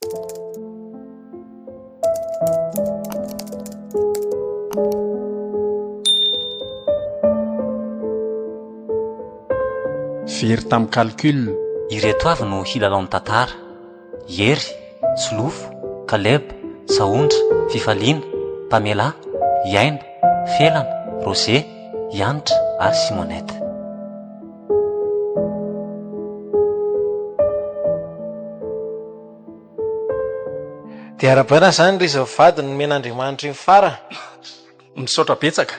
Very tamin'ny calcul. Ireto avy no hilalao ny tantara, Hery, Solofo, Caleb, Sahondra, Fifaliana, Pamela, Iaina, Felana, Roger, Ianitra ary Simonette. Dia arahabaina izany ry izy mivady nomen'Andriamanitra iny fara. Misaotra betsaka.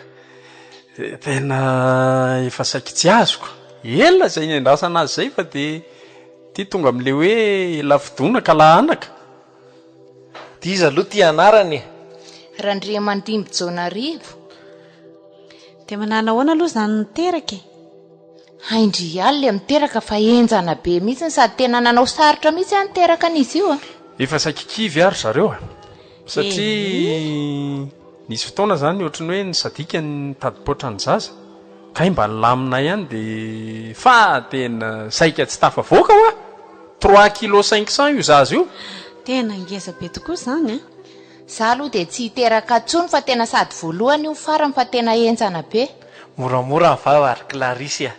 Tena efa saiky tsy azoko. Ela izay niandrasana azy izay fa dia ity tonga amin'ilay hoe ela fidona ka lahy anaka. Dia iza aloha ity anarany e? Randriamandimby Jaonarivo. Dia manana ahoana aloha izany niteraka e? Hain-dry ialy le miteraka fa henjana be mihitsy sady tena nanao sarotra mihitsy aho niteraka an'izy io a. Efa saiky kivy ary zareo a. Satria nisy fotoana izany ohatran'ny hoe nisadika ny tadipaotra ny zaza, kay mba nilamina ihany dia fa tena saika tsy tafavoaka hoa! Trois kilos cinq cents io zaza io. Tena ngeza be tokoa izany an! Za aloha dia tsy hiteraka intsony fa tena sady voalohany io farany fa tena henjana be. Moramora ny vava ry Clarisse a!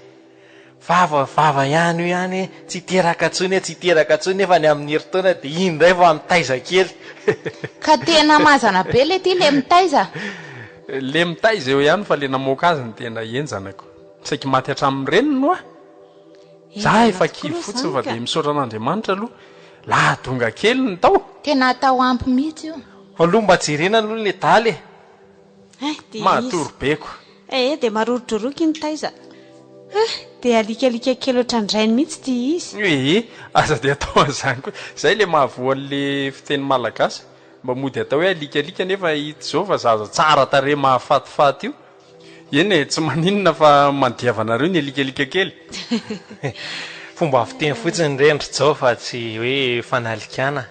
Vava vava ihany io ihany e, tsy hiteraka intsony e, tsy hiteraka intsony nefa ny amin'ny herintaona dia iny indray vao mitaiza kely. Ka tena mazana be le ty le mitaiza. Le mitaiza eo ihany fa le namoaka azy no tena henjana ko. Saiky maty hatramin'ny reniny hoa. Za efa kivy fotsiny fa dia misaotra an'Andriamanitra aloha. Lahadonga kely ny tao. Tena atao ampy mihitsy io. Aloha mba jerena aloha le daly e. Eh, dia izy. Matory be ko. Eh, dia marorodroroka iny taiza. Eh, dia alikalika kely ohatran-drainy mihitsy ity izy. Ee, aza dia atao an'izany koa. Izay ilay mahavoa an'ilay fiteny malagasy. Mba mody atao hoe alikalika nefa hita izao fa zaza tsara tarehy mahafatifaty io. Eny e, tsy maninona fa mandiavanareo ny alikalika kely. Fomba fiteny fotsiny ireny ry Jao fa tsy hoe fanalikana.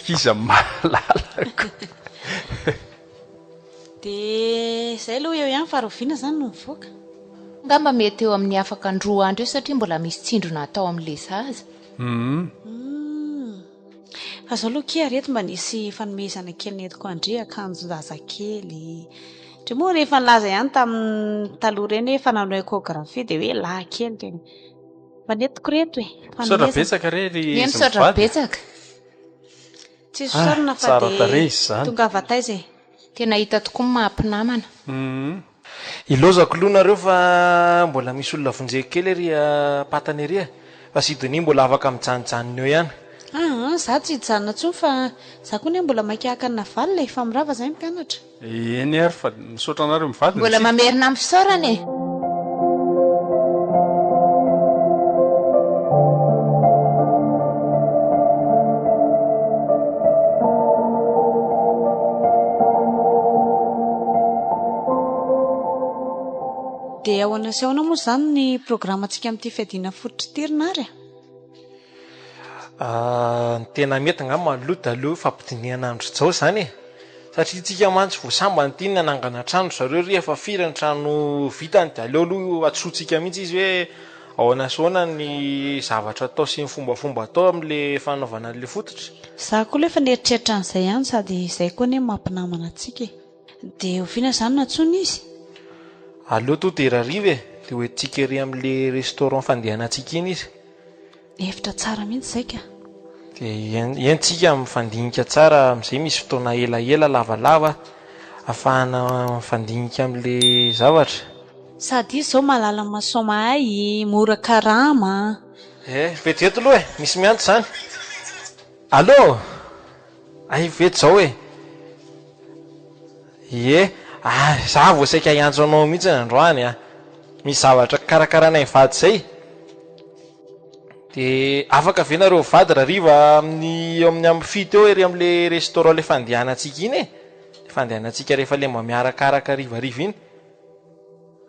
Iza mahalala ko. Dia izay aloha eo ihany fa rahoviana izany no mivoaka? Angamba mety eo amin'ny afaka androa andro eo satria mbola misy tsindrona atao amin'ilay zaza. Humm. Fa zao aloha kia reto mba nisy fanomezana kely nentiko an-dry akanjon-jaza kely. Ndry moa rehefa nilaza ihany tamin'ny taloha ireny hoe efa nanao échographie dia hoe lahy kely dia mba nentiko reto e. Misaotra betsaka re ry Ie izy misaotra mivady. betsaka. Tsisy Ah, fisaorana fa tsara dia tarehy izy izany. tongava taiza e. Tena hita tokoa ny maha mpinamana. Humm. Ilaozako aloha nareo fa mbola misy olona vonjeko kely ery am-patana ery e! Fa Sidonie mbola afaka mijanojanona eo ihany. Aa, za tsy hijanona intsony fa za koa anie mbola maika haka an'i Navalona e, efa mirava zay ny mpianatra. Eny ary fa misaotra anareo mivady Mbola nitsidika. mamerina amin'ny fisaorana e! Dia ahoana sy ahoana moa izany ny programantsika amin'ity fiadiana fototra ity ry Nary a? Ny tena mety angamba aloha dia aleo fampidinihana an-dry Jao izany e! Satria tsika mantsy vao sambany ity nanangana trano ry zareo ry efa firy ny trano vitany dia aleo aloha antsointsika mihitsy izy hoe ahoana sy ahoana ny zavatra atao sy ny fombafomba atao amin'ilay fanaovana an'ilay fototra. Za koa aloha efa nieritreritra an'izay ihany sady izay koa anie no mampinamana antsika e! Dia oviana izany no antsoina izy? Aleo tonga dia hariva e! Dia hoentintsika ery amin'ilay restaurant fandehanantsika iny izy. Hevitra tsara mihitsy izay ka. Dia eny tsika mifandinika tsara amin'izay misy fotoana elaela lavalava afahana mifandinika amin'le zavatra. Sady izy izao mahalala ny maçon mahay, mora karama. Eh, vetivety aloha e, misy miantso izany. Allô! Hay ve zao e! Ie, ah, za vao saika hiantso anao mihitsy androany a! Misy zavatra karakarainay mivady izay. Dia afaka ve nareo mivady rahariva amin'ny eo amin'ny amin'ny fito eo ery amin'le restaurant le fandehanantsika iny e? Le fandehanantsika rehefa le mba miarakaraka harivariva iny.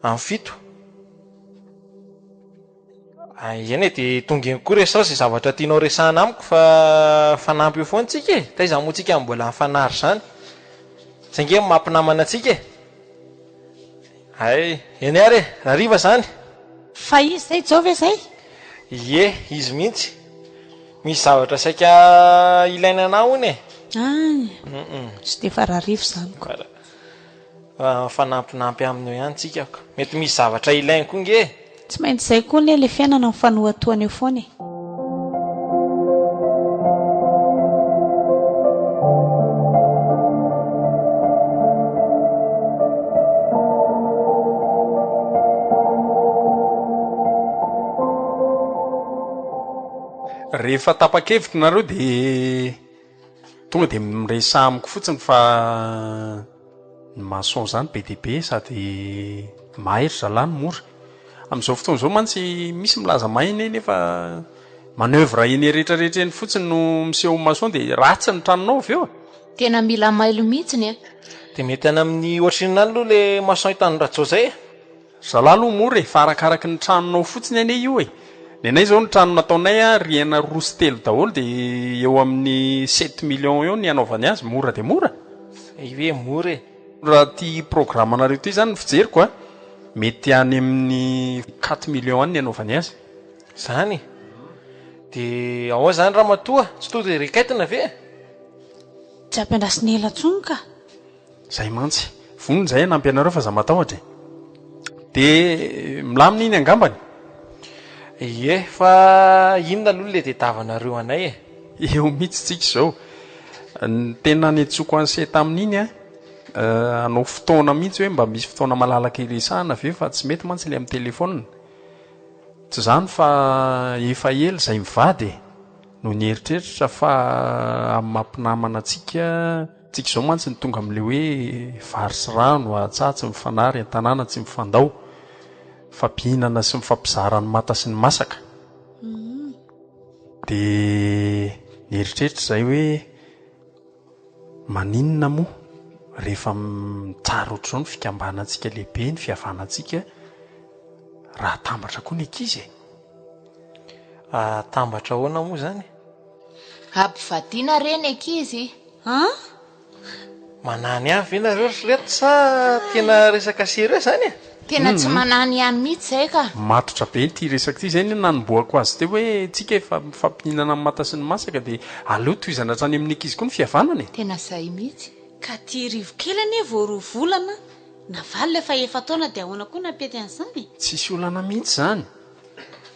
Amin'ny fito. Eny e, dia tonga eny koa resaho izay zavatra tianao resahana amiko fa mifanampy eo foana tsika e! Taiza moa tsika no mbola nifanary izany? Izay ange no maha mpinamana antsika e! Hay, eny ary e! Rahariva izany! Fa izy izay Jao ve izay? Ie, izy mihitsy. Misy zavatra saika ilaina anah hono e. Any. Tsy dia fararivo izany ko. Mifanampinampy aminy eo ihany tsika ko. Mety misy zavatra ilainy koa nge e. Tsy maintsy izay koa anie ilay fiainana mifanohatohana eo foana e. Rehefa tapa-kevitra nareo dia tonga dia miresaha amiko fotsiny fa ny maçon zany be dia be sady mahay ry zalahy no mora. Amin'izao fotoana izao mantsy misy milaza mahay anie nefa manoeuvre eny rehetra rehetra eny fotsiny no miseho maçon dia ratsy ny tranonao avy eo e. Tena mila mailo mihitsiny a. Dia mety any amin'ny ohatrinona any aloha le maçon hitan'i Rajao zay e? Zalahy aloha mora e, fa arakaraky ny tranonao fotsiny anie io e. Ny anay izao ny trano nataonay a, rihana 2 sy 3 daholo dia eo amin'ny sept millions eo ny hanaovany azy, mora dia mora. Zay ve mora e. Raha ity programme-nareo ity izany ny fijeriko a, mety any amin'ny quatre millions any ny hanaovany azy. Zany? Dia ahoana izany ramatoa? Tsy tonga dia rekaitina ve e? Tsy ampiandrasina ela intsony ka. Zay mantsy. Vonona izahay hanampy anareo fa aza matahotra e. Dia milamina iny angambany? Ie, fa inona aloha ilay tediavanareo anay e? Eo mihitsy tsika izao. Ny tena niantsoako an'i Se tamin'iny an, hanao fotoana mihitsy hoe mba misy fotoana malalaka hiresahana ve fa tsy mety mantsy ilay amin'ny telefaonina. Tsy izany fa efa ela izay mivady e, no nieritreritra fa amin'ny maha mpinamana antsika, Tsika izao mantsy no tonga amin'ilay hoe vary sy rano, ahatsaha tsy mifanary, an-tanàna tsy mifandao, mifampihinana sy mifampizara ny mata sy ny masaka. Dia nieritreritra izahay hoe maninona moa rehefa tsara ohatr'izao ny fikambanantsika lehibe, ny fihavanantsika, raha atambatra koa ny ankizy e! Atambatra ahoana moa izany? Ampivadiana re ny ankizy an! Manany ihany ve nareo ry reto sa tena resaka sérieux zany e? Tena tsy manany ihany mihitsy zay ka. Matotra be ity resaka ity, zay no nanombohako azy teo hoe tsika efa mifampihinana ny mata sy ny masaka dia aleo tohizana hatrany amin'ny ankizy koa ny fihavanana e! Tena zay mihitsy. Ka ty rivo kely anie vao 2 volana, navalona efa efa-taona dia ahoana koa nampety an'izany e? Tsisy olana mihitsy zany.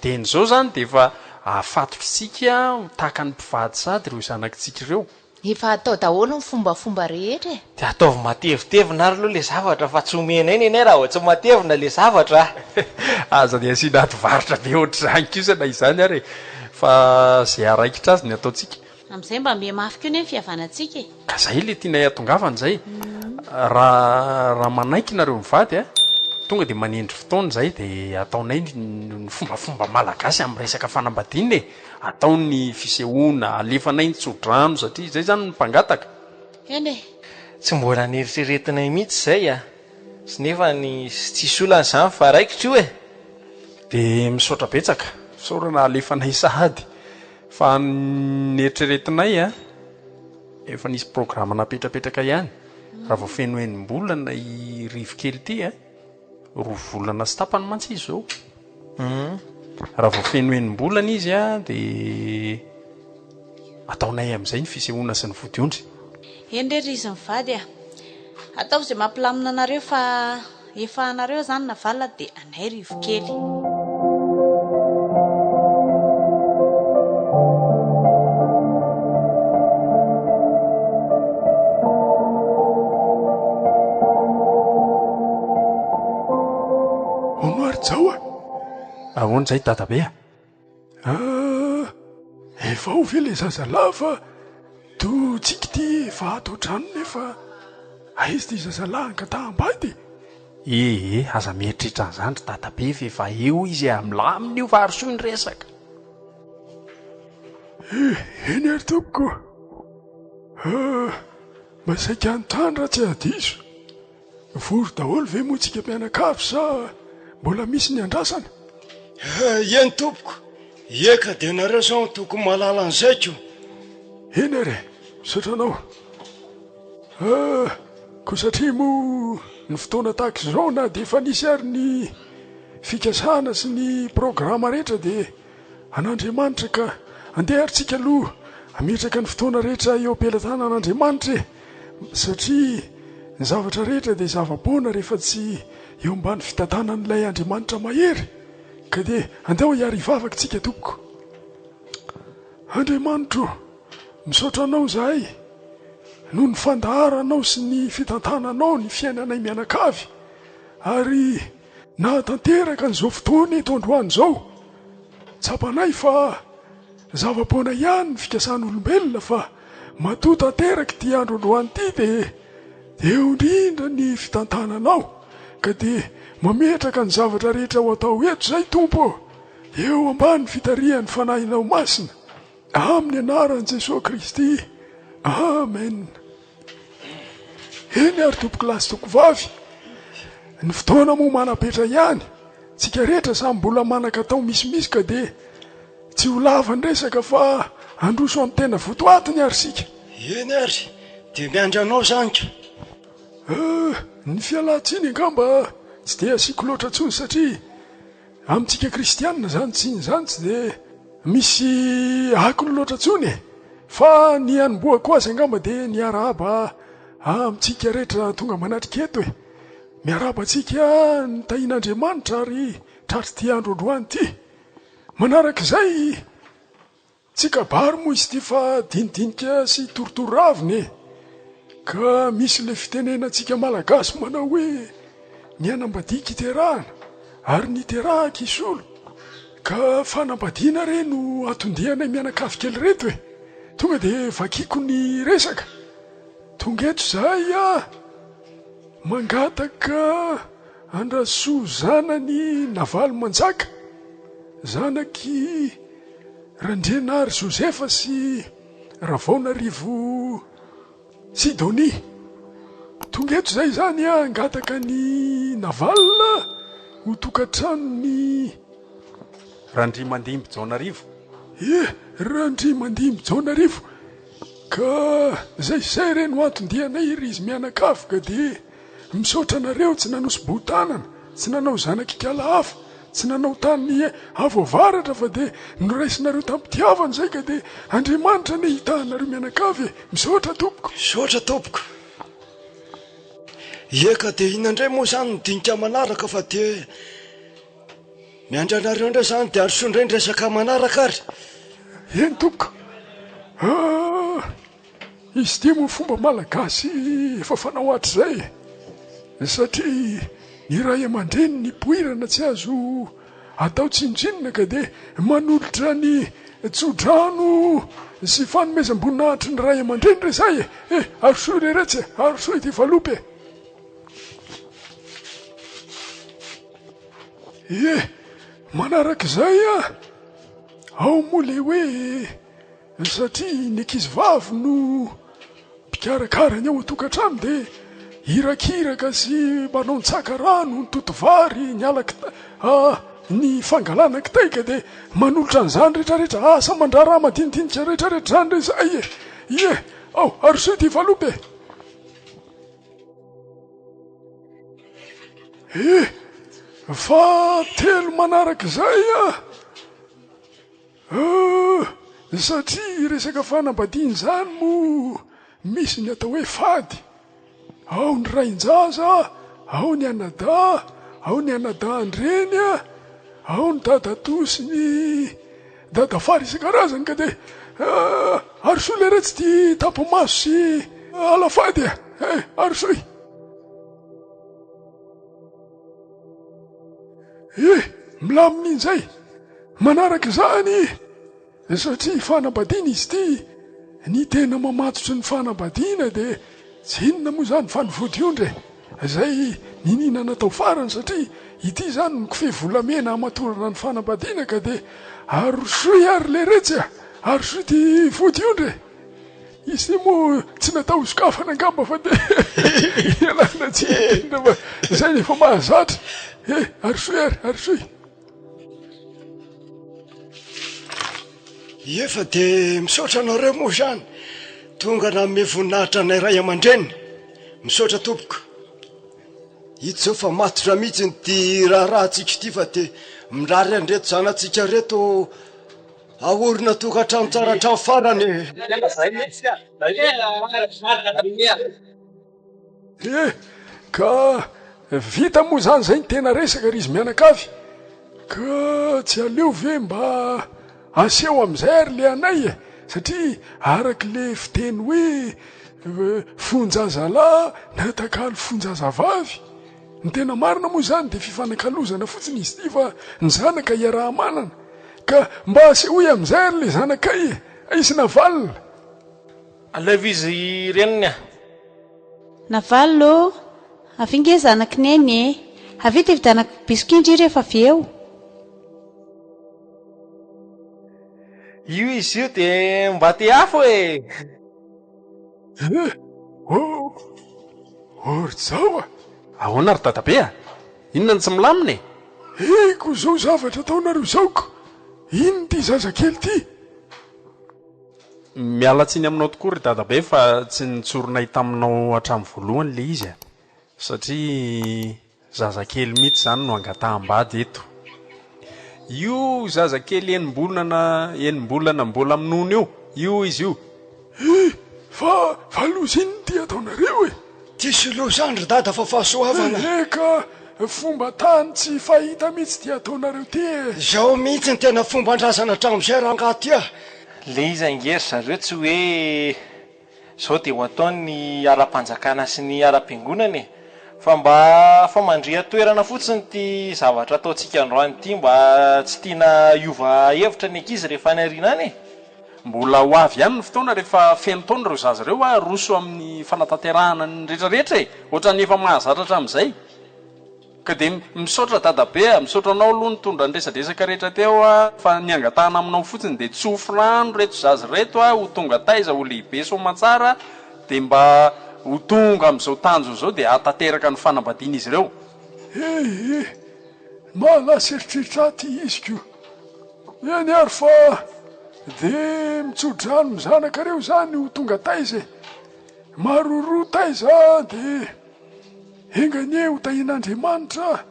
Dia ny izao izany dia efa afatotritsika ho tahaka ny mpivady sady ireo zanakitsika ireo. Efa atao daholo ny fombafomba rehetra e! Dia ataovy matevitevina ary aloha ilay zavatra fa tsy omenay ny anay raha vao tsy matevina ilay zavatra a! Aza dia asiana ady varotra be ohatr'izany kosa na izany ary e! Fa izay haraikitra azy ny ataontsika. Amin'izay mba mihamafy koa anie ny fihavanantsika e! Ka zay le tianay hatongavana zay. Raha raha manaiky nareo mivady a, tonga de manendry fotoana zay de ataonay ny fombafomba malagasy amin'ny resaka fanambadiana e, atao ny fisehoana, alefanay ny tsodrano satria zay zany ny mpangataka. Eny e! Tsy mbola neritreretinay mihitsy izay a! Sy nefa ny tsisy olana izany fa raikitra io e! De misaotra betsaka, fisaorana alefanay sahady fa ny neritreretinay a. Efa nisy programa napetrapetraka ihany. Raha vao feno enim-bolana i Rivo kely ity a, roa volana sy tapany mantsy izy izao. Raha vao feno enim-bolana izy a, dia ataonay amin'izay ny fisehoana sy ny vodiondry. Eny re ry izy mivady a! Ataovy izay mampilamina anareo fa Efa anareo zany Navalona dia anay Rivo kely. Hono ary Jao a! Ahoana izay dadabe a? Ah, efa ao ve le zazalahy fa toa tsika ity efa ato an-trano nefa aiza ity zazalahy angataham-bady e? Ee, aza mieritreritra an'izany ry dadabe fa efa eo izy e, milamina io fa arosoy ny resaka. Eh, eny ary tompoko. Ah, mba saika hanontany raha tsy hahadiso. Vory daholo ve moa tsika mpianakavy sa mbola misy ny andrasana? Eny tompoko, ie ka dia nareo zao no tokony mahalala an'izay ko. Eny ary e, misaotra anao. Ah, koa satria moa ny fotoana tahaka izao na dia efa nisy ary ny fikasana sy ny programa rehetra dia an'Andriamanitra ka. Andeha ary tsika aloha hametraka ny fotoana rehetra eo am-pelatanan'Andriamanitra e! Satria ny zavatra rehetra dia zava-poana rehefa tsy eo ambany fitantanan'ilay Andriamanitra mahery. Ka dia andao hiary hivavaka tsika tompoko. Andriamanitro, misaotra Anao izahay noho ny fandaharanao sy ny fitantananao ny fiainanay mianakavy ary nahatanteraka an'izao fotoana eto androany izao. Tsapanay fa zava-poana ihany ny fikasan'olombelona fa matoa tanteraka ity andro androany ity dia eo indrindra ny fitantananao ka dia mametraka ny zavatra rehetra ho atao eto izay Tompo ô, eo ambany fitarihan'ny Fanahinao Masina, amin'ny anaran'i Jesoa Kristy, Amen. Eny ary tompokolahy sy tompokovavy, ny fotoana moa manam-petra ihany, tsika rehetra samy mbola manan-katao misimisy ka dia tsy ho lava ny resaka fa handroso amin'ny tena votoatiny ary isika. Eny ary, dia miandry anao izany ka. Euh, ny fialan-tsiny angamba tsy dia asiako loatra intsony satria amintsika kristianina izany tsiny izany tsy dia misy akony loatra intsony e! Fa ny hanombohako azy angamba dia ny hiarahaba amintsika rehetra tonga manatrika eto e! Miarahaba antsika ny tahian'Andriamanitra ary tratr'ity andro androany ity. Manaraka izay, tsy kabary moa izy ity fa dinidinika sy torotoro ravina e! Ka misy ilay fitenenantsika malagasy manao hoe ny hanambadiaka iterahana ary ny hiterahaka hisolo. Ka fanambadiana re no anton-dianay mianakavy kely ireto e! Tonga dia vakiako ny resaka. Tonga eto izahay a! Mangataka an-dRasoa zanany Navalomanjaka, zanak'i Randrianary Josefa sy Ravaonarivo Sidonie. Tonga eto izay izany hangataka an'i Naval ho tokantranon'i. Randriamandimby Jaonarivo. Ie, Randriamandimby Jaonarivo. Ka izay izay re no anton-dianay ry izy mianakavy ka dia misaotra anareo tsy nanosi-boho-tanana, tsy nanao zanak'ikala hafa, tsy nanao tany avo avaratra fa dia noraisinareo tam-pitiavana izay ka dia Andriamanitra anie hitaha anareo mianakavy e! Misaotra tompoko. Misaotra tompoko. Ie ka dia inona indray moa izany ny dinika manaraka fa dia miandry anareo indray izany dia arosoy indray ny resaka manaraka ary. Eny tompoko. Ah! Izy ity moa fomba malagasy efa fanao hatrizay e! Satria ny ray aman-dreny nipoirana tsy azo atao tsinontsinona ka dia manolotra ny tso-drano sy fanomezam-boninahitry ny ray aman-dreny re izay e! Eh! Arosoy re retsy e! Arosoy ity valopy e! Ie! Manarak'izay a! Ao moa ilay hoe. Satria ny ankizy vavy no mpikarakara ny ao an-tokantrano dia irakiraka sy manao ny tsaka rano, ny toto vary, ny ala kitay, ny fangalana kitay ka dia manolotra an'izany rehetrarehetra, asa aman-draharaha madinidinika rehetrarehetra izany re izay e! Ie! Ao, arosoy ity valopy e! E! Fahatelo manarak'izay a! Euh! Satria resaka fanambadiana izany moa misy ny atao hoe fady, ao ny rain-jaza, ao ny anadahy, ao ny anadahin-dreny, ao ny dadatoa sy ny dadafara isan-karazany ka dia arosoy leretsy ity tampo-maso sy alafady e! Eh! Arosoy! Eh! Milamina injay! Manaraka izany, satria fanambadiana izy ity, ny tena mamatotry ny fanambadiana dia tsy inona moa izany fa ny vodiondry e! izay niniana natao farany satria ity izany no kofehy volamena hamatorana ny fanambadiana ka dia arosoy ary leretsy a! arosoy ity vodiondry e! Izy ity moa tsy natao hosokafana angamba fa dia ialana tsiny indrindra fa izay no efa mahazatra e! arosoy ary, arosoy! Ie fa dia misaotra anareo moa izany tonga nanome voninahitra anay ray aman-dreny. Misaotra tompoko. Hita izao fa matotra mihitsy ity raharahantsika ity fa dia mirary an'ireto zanatsika ireto. Ahorina tokantrano tsara hatramin'ny farany e. Eh, ka vita moa izany izay ny tena resaka ry izy mianakavy, ka tsy aleo ve mba aseho amin'izay ary le anay e, satria araka le fiteny hoe fon-jazalahy natakalo fon-jazavavy, ny tena marina moa izany dia fifanakalozana fotsiny izy ity fa ny zanaka iaraha-manana, ka mba asehoy amin'izay ary le zanakay e, aiza Navalona? Alaivo izy reniny a! Navalona ô! Avia nge zanak'i Neny e! Avia dia vidianako biscuit ndry rehefa avy eo! Io izy io dia mba te afo e! Eh! Oh! Oh ry Jao a! Ahoana ry dadabe a! Inona no tsy milamina e? Eko izao zavatra ataonareo izao ko! Inona ity zazakely ity? Miala tsiny aminao tokoa ry dadabe fa tsy nitsorinay taminao hatramin'ny voalohany ilay izy a! Satria zazakely mihitsy izany no angataham-bady eto. Io zazakely enim-bolana enim-bolana mbola minono io, io izy io. Hi! Fa fa loza inona ity ataonareo e? Tsisy loza any ry dada fa fahasoavana. Eka, fomba tany tsy fahita mihitsy ity ataonareo ity e! Izao mihitsy ny tena fomban-drazana hatramin'izay rangaha ty a! Le izy ange ry zareo tsy hoe zao dia ho atao ny ara-panjakana sy ny ara-piangonana e! Fa mba famandrihan-toerana fotsiny ity zavatra ataontsika androany ity mba tsy tiana hiova hevitra ny ankizy rehefa any aoriana any e! Mbola ho avy ihany ny fotoana rehefa feno taona ireo zaza ireo aroso amin'ny fanatanterahana ny rehetra rehetra e! Ohatran'ny efa mahazatra hatramin'izay. Ka dia misaotra dadabe a! Misaotra anao aloha nitondra ny resadresaka rehetra teo a! Fa ny angatahana aminao fotsiny dia tsofy rano ireto zaza ireto a! Ho tonga taiza, ho lehibe soamantsara dia mba ho tonga amin'izao tanjona izao dia hahatanteraka ny fanambadian'izy ireo. He he! Mahalasa eritreritra ahy ity izy ko! Eny ary fa dia mitsodrano ny zanakareo izany ho tonga taiza e! Maroroa taiza dia enga anie ho tahian'Andriamanitra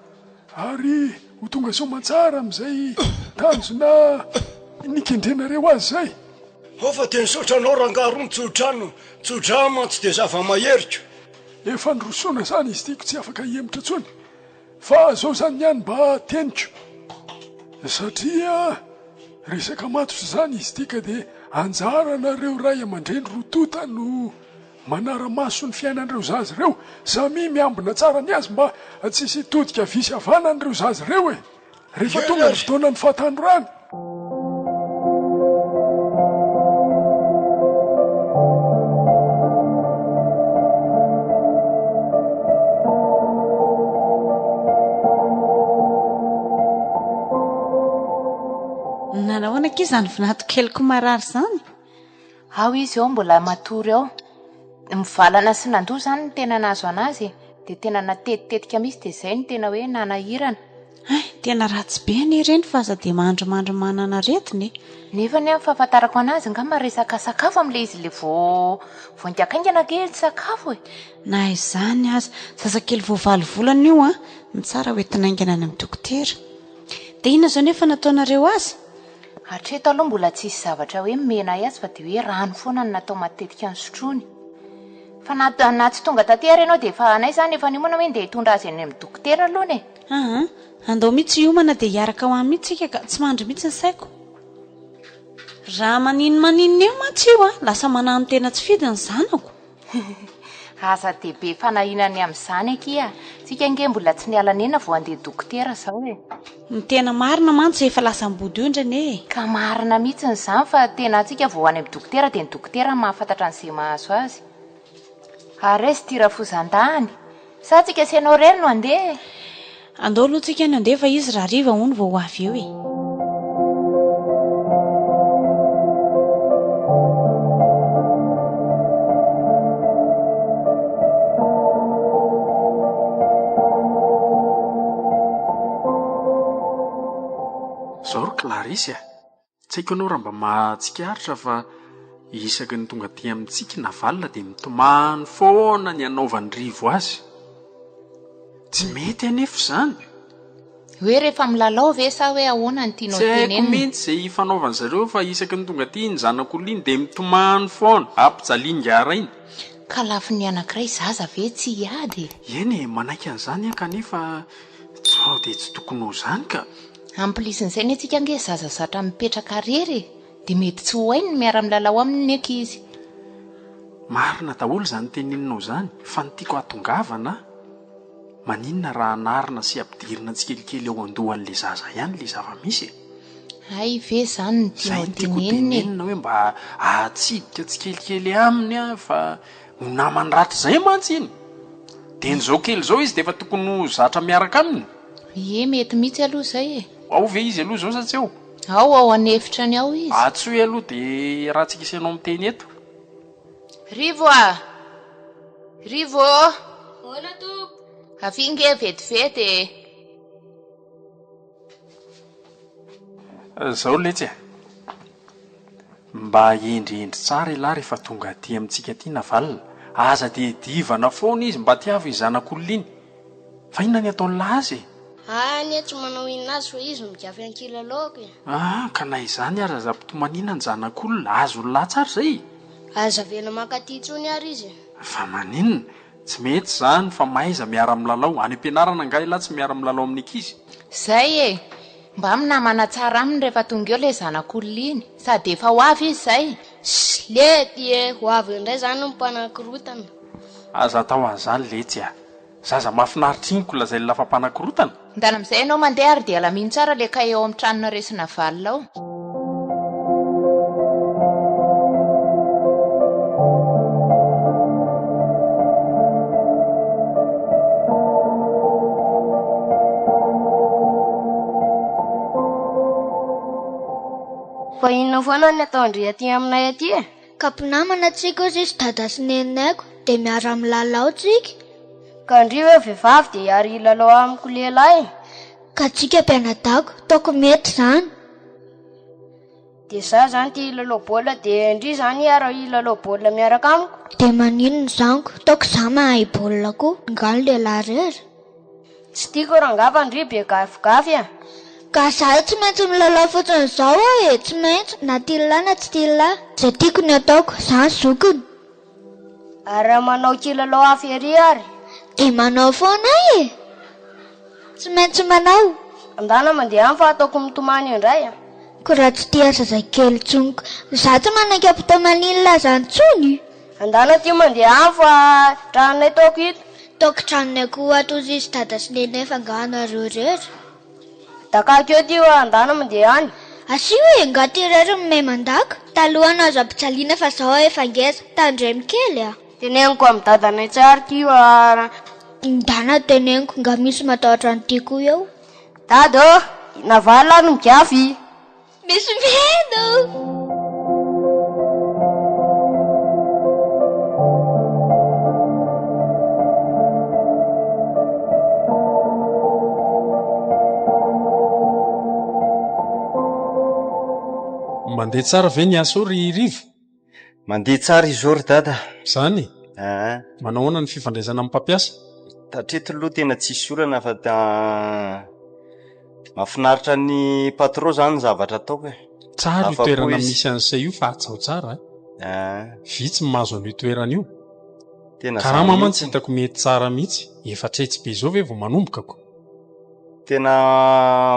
ary ho tonga soamantsara amin'izay tanjona nikendrenareo azy izay. Ao fa dia nisaotra anao rangaha roa nitsodrano, tsodrano mantsy dia zava-maheriko. Efa nirosoana izany izy ity ko tsy afaka hihemotra intsony. Fa zao zany ny any mba teniko satria resaka matotra zany izy ity ka de anjaranareo ray aman-dreny roa tota no manara-maso ny fiainan'ireo zaza ireo, samia miambina tsara ny azy mba tsisy hitodika havia sy havanana ireo zaza ireo e! Rehefa tonga ny fotoanan'ny fahatanorana. Nanahoana akia izany vinanto keliko marary izany? Ao izy ao mbola matory ao. Mivalana sy nandoa izany no tena nahazo an'azy e. Dia tena natetitetika mihitsy dia izay no tena hoe nanahirana. Hay, tena ratsy be anie ireny fa aza dia mandrimandry manana aretina e. Nefa anie ny fahafantarako an'azy angamba resaka sakafo amin'ilay izy ilay vao vao haingankaingana ange ny sakafo e. Na izany aza, zazakely vao valo volana io an, ny tsara hoentina haingana any amin'ny dokotera. Dia inona izao nefa nataonareo azy? Hatreto aloha mbola tsisy zavatra hoe nomena ahy azy fa dia hoe rano foana no natao matetika nosotroiny. Fa na na tsy tonga taty ary ianao dia efa anay izany efa niomana hoe ndeha hitondra azy any amin'ny dokotera aloha e. Aa, andao mihitsy hiomana dia hiaraka ho any mihitsy isika ka, tsy mandry mihitsy ny saiko. Raha maninomaninona eo mantsy io an, lasa mananontena tsy fidiny ny zanako. Aza dia be fanahiana ny amin'izany akia. Tsika ange mbola tsy niala nena vao handeha dokotera izao e. Ny tena marina mantsy efa lasa ambodiondry anie e. Ka marina mihitsy izany fa tena antsika vao any amin'ny dokotera dia ny dokotera no mahafantatra an'izay mahazo azy. Ary aiza ity rafozan-dahiny? Sa tsika sy ianao irery no handeha e? Andao aloha tsika no handeha fa izy rahariva hono vao ho avy eo e. Zao ry Clarisse a! Tsy haiko ianao raha mba mahatsikaritra fa isaky ny tonga aty amintsika i Navalona dia mitomany foana ny hanaovan'i Rivo azy. Tsy mety anefa izany. Hoe rehefa milalao ve sa hoe ahoana no tianao Tsy haiko tenenina? mihitsy izay ifanaovan zareo fa isaky ny tonga aty iny zanak'olona iny dia mitomany foana, ampijalian-garainy. Ka lafiny anankiray zaza ve tsy hiady e? Eny e, manaiky an'izany aho kanefa sao dia tsy tokony ho izany ka. Amplisin'izay anie tsika ange zaza zatra mipetraka rery e, dia mety tsy ho hainy ny miara-milalao aminy ny ankizy. Marina daholo izany teneninao izany fa ny tiako hahatongavana maninona raha anarina sy ampidirina tsikelikely ao an-dohan'ilay zaza ihany ilay zava-misy e? Hay ve izany no Izay tianao no tiako tenenina e? hotenenina hoe mba atsidika tsikelikely aminy an fa ho namany rahatrizay mantsy iny. Dia ny izao kely izao izy dia efa tokony ho zatra miaraka aminy. Ie mety mihitsy aloha izay e. Ao ve izy aloha izao sa tsy ao? Ao, ao an'efitrany ao izy. Antsoy aloha dia raha-tsika sy ianao miteny eto. Rivo a! Rivo ô! Ahoana tompoko? Avia nge vetivety e! Zao letsy e! Mba hendrihendry tsara elah rehefa tonga aty amintsika aty Naval. Aza dia divana foana izy, mba tiavo iny zanak'olona iny. Fa inona ny ataon'lah azy e? Ahy anie tsy manao inona azy fa izy no migafy an-kilalaoko e. Ah, ka na izany ary aza ampitomaniana ny zanak'olona, azon'lah tsara izay e! Aza avela mankaty intsony ary izy e. Fa maninona? Tsy mety izany fa mahaiza miara-milalao. Any am-pianarana angaha ialahy tsy miara-milalao amin'ny ankizy? Izay e! Mba minamana tsara aminy rehefa tonga eo ilay zanak'olona iny. Sady efa ho avy izy izay. Ssy lety e! Ho avy indray izany ny mpanakorotana. Aza atao an'izany letsy a! Zaza mahafinaritra iny ko lazain'lah fa mpanakorotana. Ndana amin'izay ianao mandeha ary dia alamino tsara ilay kahie ao amin'ny tranonareo sy Navalona ao. Fa inona foana ny ataon-dry aty aminay aty e? Ka mpinamana tsika ozy izy dada sy neninay ko dia miara-milalao tsika. Ka ndry hoe vehivavy dia hiary hilalao amiko lehilahy e? Ka tsika mpianadahy ko taoko mety zany. Dia za zany te hilalao baolina dia ndry zany hiara hilalao baolina miaraka amiko? Dia maninona izany ko? Taoko za mahay baolina koa, nga ny lehilahy irery? Tsy tiako rangaha fa ndry be gafigafy a! Ka za tsy maintsy milalao fotsiny zao aho e, tsy maintsy, na tian'lah na tsy tian'lah. Zay tiako ny ataoko, za ny zokiny. Ary raha manao kilalao hafa ery ary? Dia manao foana aho e! Tsy maintsy manao. Andana mandeha any fa ataoko mitomany eo indray a! Ko raha tsy tia zazakely intsony ko. Za tsy manaiky ampitoman'inona zany intsony. Andana ty mandeha any fa tranonay taoko ito. Taoko tranonay koa ato ozy izy dada sy nenay fa nga nareo irery. Dakako eo ty oa andana mandeha any. Asio e, nga ty irery no mahay mandaka? Taloha no azo ampijaliana fa zao efa ngeza, tandremo kely a. Teneniko am dadanay tsara ty oa. Ndana teneniko, nga misy matahotra an'ity koa eo. Dada ô, navalona no migafy. Misy mihaino! Mandeha tsara ve ny asa ao ry Rivo? Mandeha tsara izao ry dada. Izany e? Aa. Manao ahoana ny fifandraisana amin'ny mpampiasa? Hatreto aloha tena tsisy olana fa mahafinaritra ny patron zany ny zavatra ataoko e. Tsara io Afa-po toerana izy. misy an'izay io fa hajao tsara a. Aa. Vitsy ny mahazo an'io toerana io. Tena zany Karama mantsy mihitsy. hitako mety tsara mihitsy. Efa tretsy be izao ve vao manomboka ko? Tena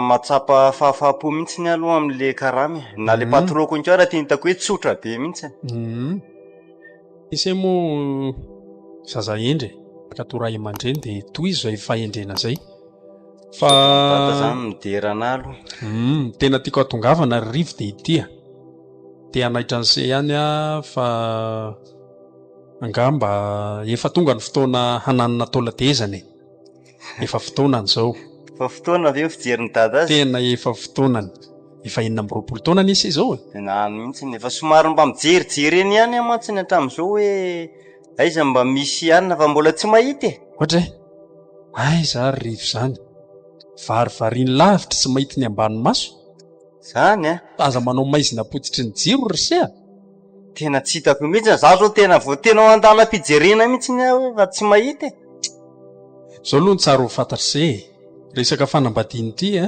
mahatsapa fahafaham-po mihitsy ny aloha amin'le karama e. Na le patron-ko ihany koa ara tena hitako hoe tsotra be mihitsy. Ise moa zaza hendry e. Ka toa ray aman-dreny dia tohizo izay fahendrena izay. Fa Dada zany midera anah aloha. Tena tiako hatongavana ry Rivo dia ity a. Te hanaitra an'ise ihany aho fa angamba efa tonga ny fotoana hananana taolan-tehezana e. Efa fotoanany izao. Efa fotoana ve ny fijerin'i Dada azy? Tena efa fotoanany. Efa 26 taona anie ise izao e. Tena any mihitsy. Efa somary mba mijerijery eny ihany aho mantsy ny hatramin'izao hoe aiza mba misy hanina fa mbola tsy mahita e. Ohatra e. Aiza ary Rivo izany? Varivariny lavitra tsy mahita ny ambany maso. Zany a. Aza manao maizina pototry ny jiro ry se a. Tena tsy hitako mihitsy, za zao tena vao tena ao an-dalam-pijerena mihitsy aho fa tsy mahita e. Zao aloha no tsara ho fantatr'i se e. Resaka fanambadiana ity a,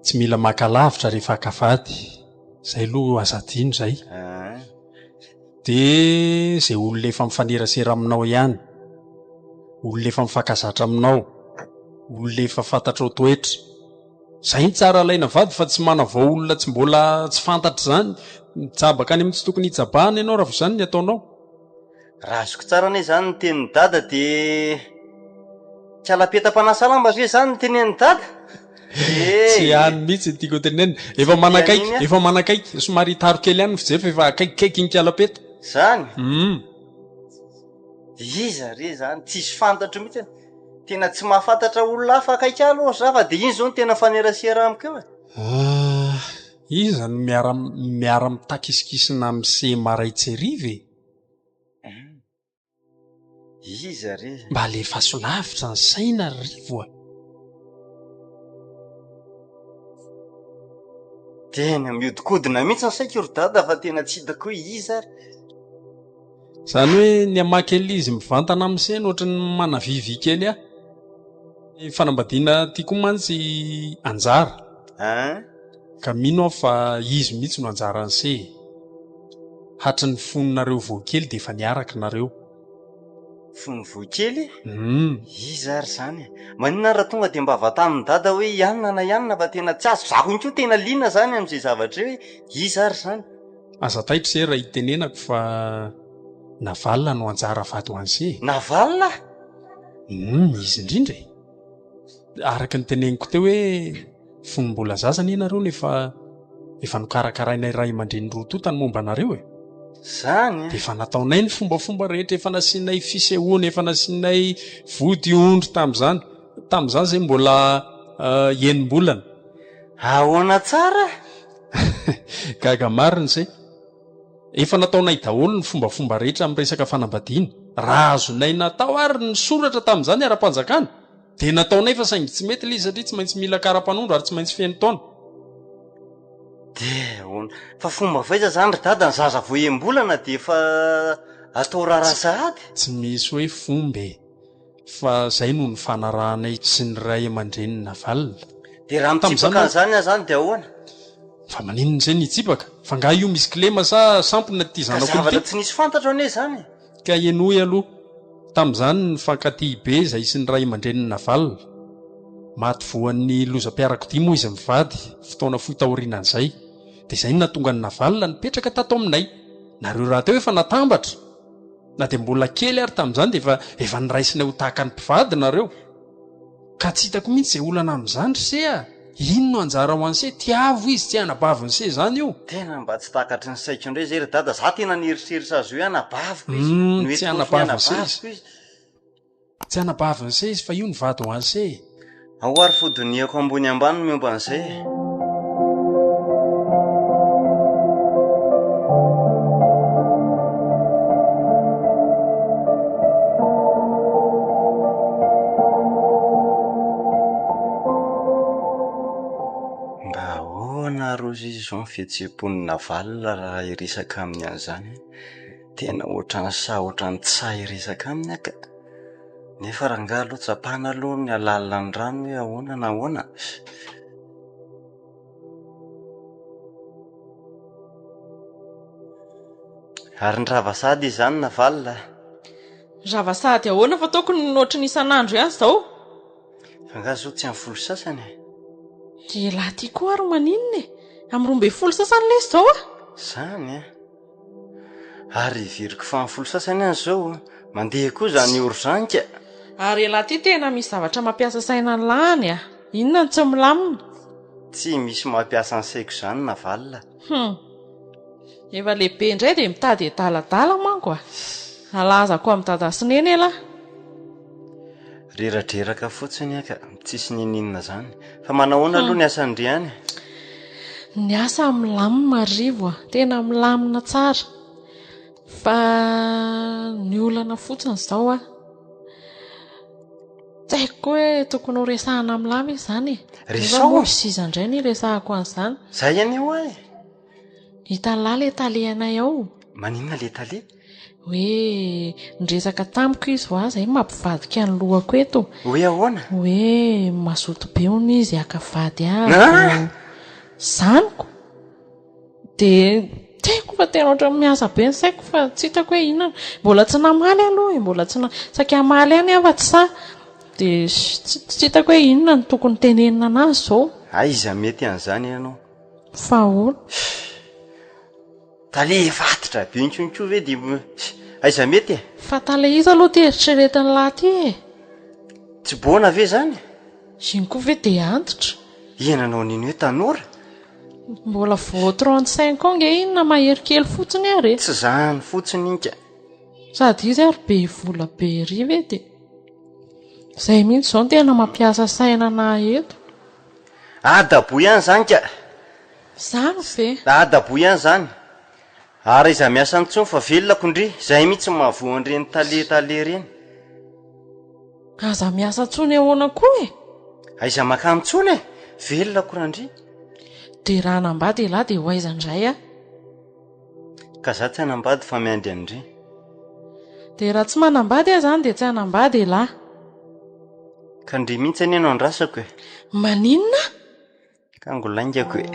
tsy mila maka lavitra rehefa haka vady, izay aloha aza adino izay. Dia izay olona efa mifanerasera aminao ihany, olona efa mifankazatra aminao, olona efa fantatrao toetra. Izay no tsara alaina vady fa tsy manavao olona tsy mbola tsy fantatra izany. Mijabaka any amin'ny tsy tokony hijabahana ianao raha vao izany ny ataonao. Raha azoko tsara anie izany ny tenin'i Dada dia tsy ala-peta-panasa-lamba ve izany ny tenenin'i Dada? Tsy any mihitsy ny tiako hotenenina. Efa manakaiky, efa manakaiky. Somary hitaro kely ihany ny fijery fa efa akaikikaiky ny kialapeta. Izany? Hum. Iza re izany? Tsisy fantatro mihitsy. Tena tsy mahafantatra olona hafa akaiky ahy aloha za fa dia iny izao no tena mifanerasera amiko eo e. Ah, iza no miara miara mitakisikisina amin'i se maraitsy hariva e? Iza re? Mba alefaso lavitra ny saina ry Rivo a! Tena mihodinkodina mihitsy ny saiko ry dada fa tena tsy hitako hoe iza ary. Izany hoe ny hamaky an'ilay izy mivantana amin'ny sena ohatran'ny manavivy kely ahy. Ny fanambadiana aty koa mantsy anjara. An? Ka mino aho fa izy mihitsy no anjaran'i se e. Hatry ny fony nareo vao kely dia efa niaraka nareo. Fony vao kely? Humm. Iza ary izany e? Maninona ary raha tonga dia mba vantanin'i Dada hoe i anona na i anona fa tena tsy azoko. Za koa tena liana izany amin'izay zavatra io hoe iza ary izany? Aza taitra se raha itenenako fa Navalona no anjara vady ho an'i se e. Navalona? Humm, izy indrindra e. Araka ny teneniko teo hoe fony mbola zaza anie nareo no efa efa nokarakarainay ray aman-dreny roa tonta ny momba anareo e. Zany Dia efa nataonay ny fombafomba rehetra, efa nasianay fisehoana, efa nasianay vody ondry tamin'izany. Tamin'izany izay mbola enim-bolana. Ahoana tsara? Gaga marina izay. Efa nataonay daholo ny fombafomba rehetra amin'ny resaka fanambadiana. Raha azonay natao ary ny soratra tamin'izany ara-panjakana dia nataonay fa saingy tsy mety ilay izy satria tsy maintsy mila kara-panondro ary tsy maintsy feno taona. Dia ahoana? Fa fomba avy aiza izany ry dada ny zaza vao enim-bolana dia efa atao raharaha sahady? Tsy misy hoe fomba e! Fa zay no nifanarahanay sy ny ray aman-drenin'i Naval. Dia raha mitsipaka an'izany aho izany dia ahoana? Fa maninona izay ny hitsipaka? Fa nga io misy kilema sa sampona ity Ka zanako zavatra ity? tsy nisy fantatro anie izany e! Ka henoy aloha. Tamin'izany nifankatia be izahay sy ny ray aman-drenin'i Naval. Maty voan'ny lozam-piarakodia moa izy mivady, fotoana fohy taorianan'izay. Dia izay no nahatonga an'i Naval nipetraka tato aminay. Nareo rahateo efa natambatra. Na dia mbola kely ary tamin'izany dia efa efa niraisinay ho tahaka ny mpivady nareo. Ka tsy hitako mihitsy izay olana amin'izany ry se a! Inn no anjara ho an'i se? Tiavo izy, tsy anabavin'i se izany io. Tena mba tsy takatry ny saiko indray izay ry dada, za tena nieritreritra azy hoe anabaviko izy, Humm, tsy noentiko ohatry ny anabavin'i se izy. anabaviko izy. Tsy anabavin'i se izy fa io ny vady ho an'i se e. Ao ary fodoniako ambony ambany ny miomba an'izay e. Mba ahoana ary ozy izy izao ny fihetseham-pon'i Navalona raha hiresaka aminy an'izany? Tena ohatran'ny sahy ohatran'ny tsy sahy hiresaka aminy aho ka. Nefa rangahy aloha tsapana aloha ny halalin'ny rano hoe ahoana na ahoana. Ary ny rava sahady izany Navalona a? Rava sahady ahoana fa ataoko ny ohatry ny isan'andro ihany izao. Fa angaha izao tsy amin'ny folo sasany e? Elah ty koa ary maninona e? Amin'ny 12 sasany lesy izao a! Izany a! Ary heveriko fa amin'ny folo sasany any izao mandeha koa izany urgent ka. Ary elah ty tena misy zavatra mampiasa saina an'lah any a! Inona no tsy milamina? Tsy misy mampiasa ny saiko izany Navalona. Hum. Efa lehibe indray dia mitady adaladala manko a! Alazako amin'i dada sy neny elah. Reradreraka fotsiny aho ka, tsisy ninininona zany. Fa manahoana aloha ny asan-dry any? Ny asa milamina ry Rivo a, tena milamina tsara. Fa ny olana fotsiny izao a, tsy haiko koa hoe tokony ho resahana amin'lah ve izany e? Nefa Resaho! moa iza indray no hiresahako an'izany? Zay anie hoa e! Hitan'lah ilay tale anay ao. Maninona ilay tale? Hoe niresaka tamiko izy hoa zay mampivadika ny lohako eto. Hoe ahoana? Hoe mazoto be hono izy haka vady ahy. Zany ko. Dia tsy haiko fa tena ohatran'ny miasa be ny saiko fa tsy hitako hoe inona. Mbola tsy namaly aloha e, mbola tsy na, saika hamaly ihany aho fa tsy sahy. Dia tsy hitako hoe inona no tokony tenenina anazy izao. Aiza mety an'izany ianao? Fa ahoana? Tale efa antitra be intsony koa ve dia aiza mety e? Fa tale iza aloha ity eritreretin'lah ity e? Tsy boana ve izany? Iny koa ve dia antitra? Iha nanao an'iny hoe tanora? Mbola vao 35 ans nge iny na mahery kely fotsiny ary e! Tsy zany fotsiny iny ka! Sady izy ary be vola be ery ve dia. Izay mihitsy izao no tena mampiasa saina anah eto. Adabo ihany izany ka! Zany ve? Adabo ihany zany. Ary aiza miasa intsony fa velona ko ndry, zay mihitsy no mahavoa an'ireny tale tale ireny. Aza miasa intsony ahoana koa e? Aiza makany intsony e? Velona ko randria. Dia raha hanambady ialahy dia ho aiza indray aho? Ka za tsy hanambady fa miandry an-dry. Dia raha tsy manambady aho izany dia tsy hanambady ialahy. Ka ndry mihitsy anie no andrasako e. Maninona? Kango laingako e.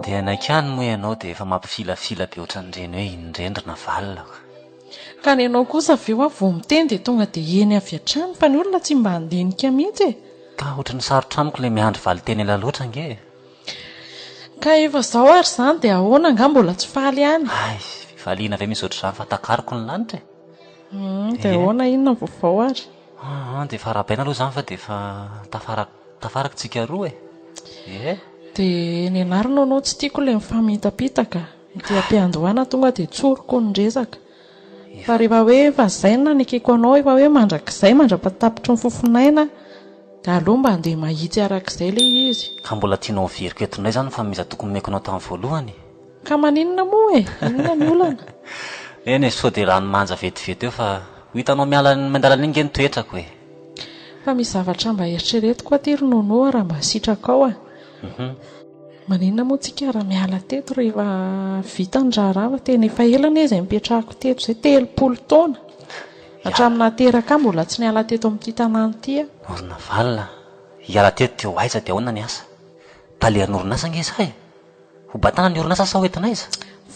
Dia hanaiky ihany moa ianao dia efa mampifilafila be ohatran'ireny hoe iny ireny ry Navalona ka. Ka ny anao kosa avy eo vao miteny dia tonga dia eny avy hatrany fa ny olona tsy mba handinika mihitsy e. Ka ohatran'ny sarotra amiko ilay miandry valinteny ela loatra ange e. Ka efa izao ary izany dia ahoana angaha mbola tsy faly ihany? Hay, fifaliana ve misy ohatr'izany fa takariko ny lanitra e. Hum, dia ahoana inona ny vaovao ary? Aa, dia efa arahabaina aloha izany fa dia efa tafaraka tafaraka tsika roa e. Ee. Dia nianarina anao tsy tiako ilay mifamitapitaka. Ety am-piandohana tonga dia tsoriko ny resaka. Fa rehefa hoe efa izay no nanekeko anao, efa hoe mandrakizay, mandra-pahatapitry ny fofon'aina, dia aleo mba handeha mahitsy arak'izay ilay izy. Ka mbola tianao hoveriko eto indray izany ny fanomezan-toky nomeko anao tamin'ny voalohany? Ka maninona moa e? Inona ny olana? Eny e, sao dia rano manja vetivety eo fa ho hitanao miala miandalana iny nge ny toetrako e! Fa misy zavatra mba eritreretiko aty ry Nono a, raha mba sitrakao a! Maninona moa tsika raha miala teto rehefa vita ny raharaha fa tena efa ela anie izay nipetrahako teto izay, 30 taona. Hatramin'ny nahateraka ahy mbola tsy niala teto amin'ity tanàna ity aho. Orinavalona, hiala teto dia ho aiza dia ahoana ny asa? Talehan'orinasa ange izaho e! Ho batana ny orinasa sa ho entina aiza?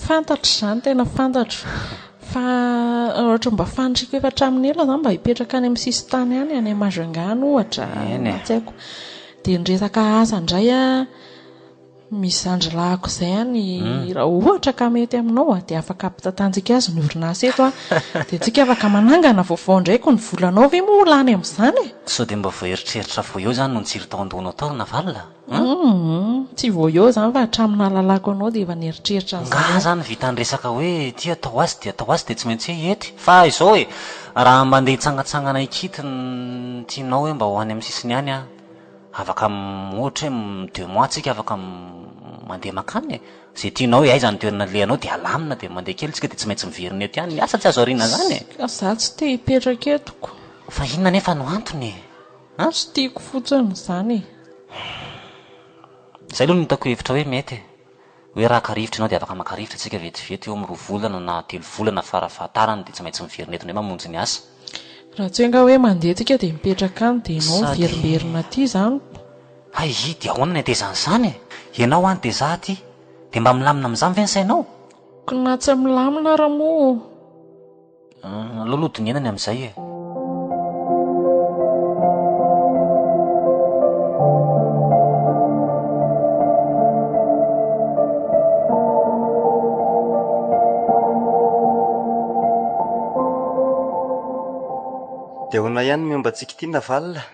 Fantatro izany, tena fantatro. Fa ohatran'ny mba faniriako efa hatramin'ny ela izany mba hipetraka any amin'ny sisin-tany any, any Majunga any ohatra, na tsy haiko. Dia ny resaka asa indray an, misy zandry lahiko izay any, raha ohatra ka mety aminao an, dia afaka ampitantantsika azy ny orinasa eto an, dia tsika afaka manangana vaovao indray ko ny volanao ve moa ho lany amin'izany e? Sao dia mba voaeritreritra vao eo izany no nitsiry tao an-dohanao tao ry Navalona? Humm, tsy vao eo izany fa hatramin'ny nahalalako anao dia efa nieritreritra an'izany Nga aho. zany vitan'ny resaka hoe ity atao azy dia atao azy dia tsy maintsy hoe hety. Fa izao e, raha mba andeha hitsangatsangana hikity ny tianao hoe mba ho any amin'ny sisiny any aho, afaka ohatra hoe deux mois tsika afaka mandeha mankany e. Izay tianao hoe aiza ny toerana alehanao dia alamina dia mandeha kely tsika dia tsy maintsy miverina eto ihany. Ny asa tsy azo ariana zany e. Ka za tsy te hipetraka eto ko. Fa inona anefa no antony e? An? Tsy tiako fotsiny izany e. Izay aloha no hitako hevitra hoe mety e. Hoe raha haka rivotra ianao dia afaka maka rivotra tsika vetivety eo amin'ny roa volana na telo volana fara fahatarany dia tsy maintsy miverina eto indray mamonjy ny asa. Raha tsy hoe angaha hoe mandeha tsika dia mipetraka any dia ianao Sady. miverimberina aty izany. Hay, dia ahoana ny hatezan'izany e? Ianao any dia za aty. Dia mba milamina amin'izany ve ny sainao? Ko na tsy milamina ara moa. Aleo aloha dinihana ny amin'izay e. Dia ahoana ihany ny momba antsika ity Navalona?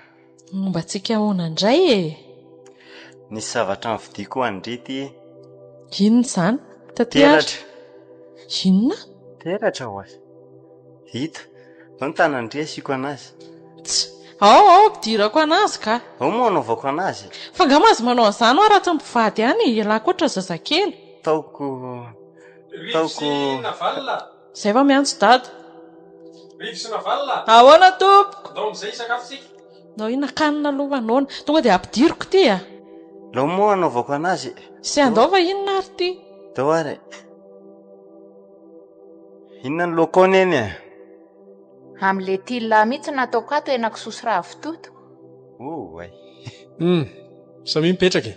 Momba antsika ahoana indray e? Nisy zavatra novidiako ho an-dry ity e. Inona izany? Taty ary. Peratra. Inona? Peratra ho azy. Hita. Ao ny tanan-dry asiako anazy. Tsy. Ao, ao, ampidirako anazy ka. Ao moa anaovako anazy. Fa nga mahazo manao an'izany hoa raha tsy mpivady ihany e, ialahy koa ohatra zazakely. Taoko. Taoko. Zay va miantso dada. Rivo sy Navalona! Ahoana tompoko? Ndao amin'izay hisakafo tsika. Ndao hihinan-kanina aloha manaona. Tonga dia ampidiriko ity a! Ndao moa hanaovako anazy e! Sy andao fa inona ary ity? Ndao ary e! Inona ny laoka ao neny e? Amin'ilay tilona mihitsy no ataoko ato henakisoa sy ravitoto. Oay! Hum! Samia mipetraka e!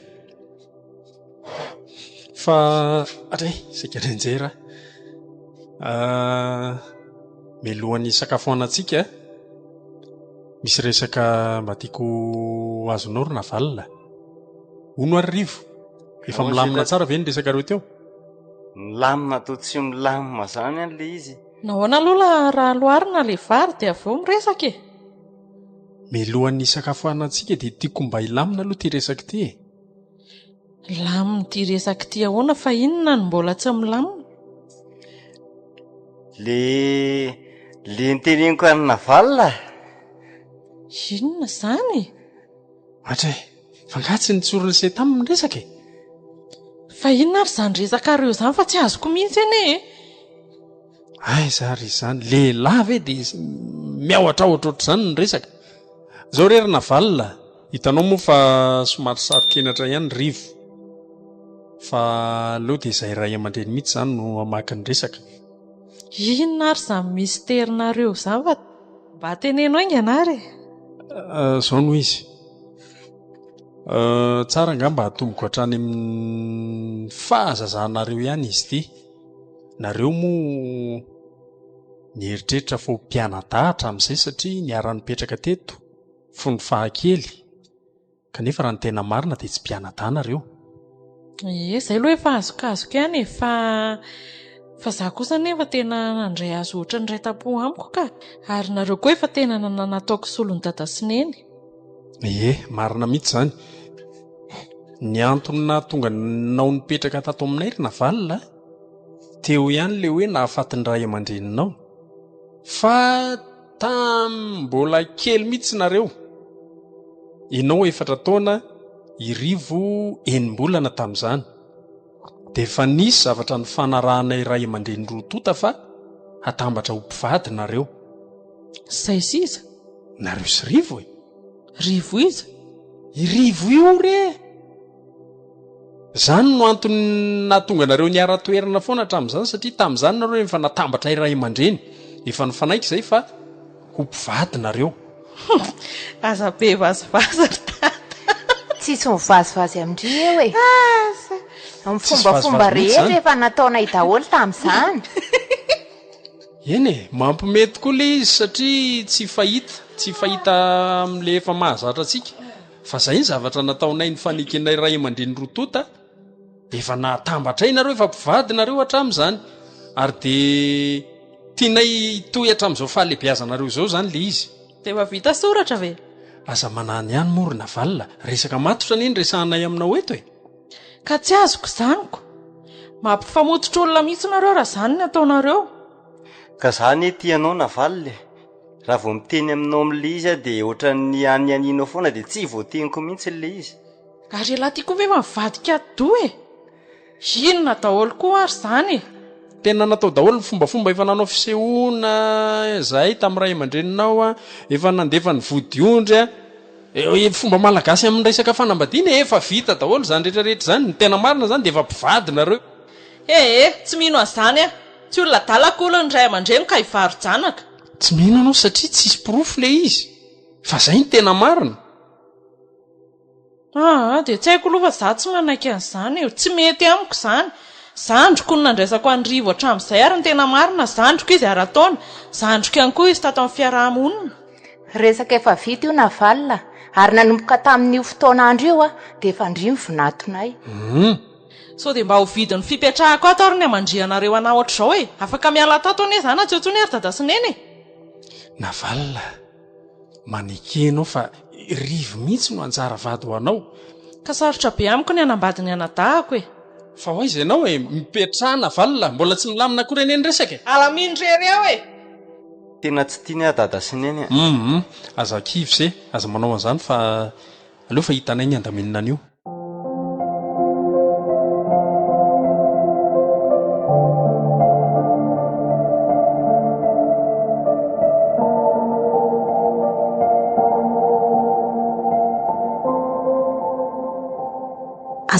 Fa atray, saika nianjera aho. Ah, mialohan'ny hisakafoanantsika, misy resaka mba tiako ho azonao ry Navalona. Hono ary Rivo, efa milamina tsara ve ny resakareo teo? Milamina toa tsy milamina zany an le izy. Nahoana aloha raha loharina le vary dia avy eo miresaka e? Mialohan'ny hisakafoanantsika dia tiako mba hilamina aloha ity resaka ity e. Milamina ity resaka ity ahoana fa inona no mbola tsy milamina? Le le niteneniko an'i Navalona. Inona izany e? Atra e, fa angaha tsy nitsorin'i se taminy ny resaka e? Fa inona ary izany resakareo izany fa tsy azoko mihitsy anie e! Aiza ary izany, lehilahy ve dia miahotrahotra ohatr'izany ny resaka? Izao re ry Navalona, hitanao moa fa somary saro-kenatra ihany Rivo, fa aleo dia izay ray aman-dreny mihitsy izany no hamaky ny resaka. Inona ary izany mystère-nareo izany fa mba teneno haingana ary e! Izao no izy, tsara angamba hatomboko hatrany amin'ny fahazazanareo ihany izy ity. Nareo moa nieritreritra fa ho mpianadahy hatramin'izay satria niara-nipetraka teto fony fahakely, kanefa raha ny tena marina dia tsy mpianadahy nareo. Ie, izay aloha efa azokazoko ihany e, fa fa za kosa anefa tena nandray azy ohatran'ny iray tam-po amiko ka, ary nareo koa efa tena nataoko solon'i dada sy neny. Ie, marina mihitsy izany. Ny antony nahatonga anao nipetraka tato aminay ry Navalona a, teo ihany ilay hoe nahafaty ny ray aman-dreninao. Fa tam mbola kely mihitsy nareo. Ianao efatra taona, i Rivo enim-bolana tamin'izany. Dia efa nisy zavatra nifanarahanay ray aman-dreny roa tonta fa hatambatra ho mpivady nareo. Izay sy iza? Nareo sy Rivo e! Rivo iza? I Rivo io re! Izany no antony nahatonga anareo niara-toerana foana hatramin'izany satria tamin'izany nareo efa natambatra ray aman-dreny, efa nifanaiky izay fa ho mpivady nareo. Aza be vazivazy ry dada. Tsisy mivazivazy amin-dry eo e. Aza. Ny Tsisy fombafomba vazivazy mihitsy rehetra izany. efa nataonay daholo tamin'izany. Eny e, mampimehy tokoa ilay izy satria tsy fahita, tsy fahita amin'ilay efa mahazatra antsika. Fa izay ny zavatra nataonay nifanekenay ray aman-dreny roa tonta, efa nahatambatray nareo, efa mpivady nareo hatramin'izany. Ary dia tianay hitohy hatramin'izao fahalehibeazanareo izao izany ilay izy. Dia efa vita soratra ve? Aza manahny ihany moa ry Navalona, resaka matotra anie no resahanay aminao eto e! Ka tsy azoko izany ko! Mampifamototra olona mihitsy nareo raha izany ny ataonareo. Ka za anie tia anao Navalona e! Raha vao miteny aminao amin'ilay izy aho dia ohatran'ny anianianao foana dia tsy voateniko mihitsy ilay izy. Ary ialahy ty koa ve efa mivadika atidoha e! Inona daholo koa ary izany e! Tena natao daholo ny fombafomba, efa nanao fisehoana izahay tamin'ny ray aman-dreninao, efa nandefa ny vodiondry, fomba malagasy amin'ny resaka fanambadiana e, efa vita daholo izany rehetra rehetra izany, ny tena marina izany dia efa mpivady nareo. Ee, tsy mino an'izany aho. Tsy olona adala akory ny ray aman-dreny ka hivaro-janaka. Tsy mino anao satria tsisy porofo le izy, fa zay no tena marina. Aa dia tsy haiko aloha fa za tsy manaiky an'izany e, tsy mety amiko izany. Zandriko no nandraisako an'i Rivo hatramin'izay ary ny tena marina zandriko izy ara-taona, zandriko ihany koa izy tato amin'ny fiaraha-monina. Resaka efa vita io Navalona ary nanomboka tamin'io fotoana andro io dia efa ndry ny vinatonay. Humm. Sao dia mba ho vidin'ny fipetrahako ato ary ny hamandrihanareo anah ohatr'izao e! Afaka miala tato anie za na tsy eo intsony ary dada sy neny e! Navalona, maneke ianao fa Rivo mihitsy no anjara vady ho anao. Ka sarotra be amiko ny hanambady ny anadahako e! Fa ho aiza ianao e? Mipetraha Navalona, mbola tsy milamina akory anie ny resaka e! Alamino irery eo e! Tena tsy tiany aho dada sy neny a! Humm, aza kivy se, aza manao an'izany fa aleo fa hitanay ny handaminana an'io.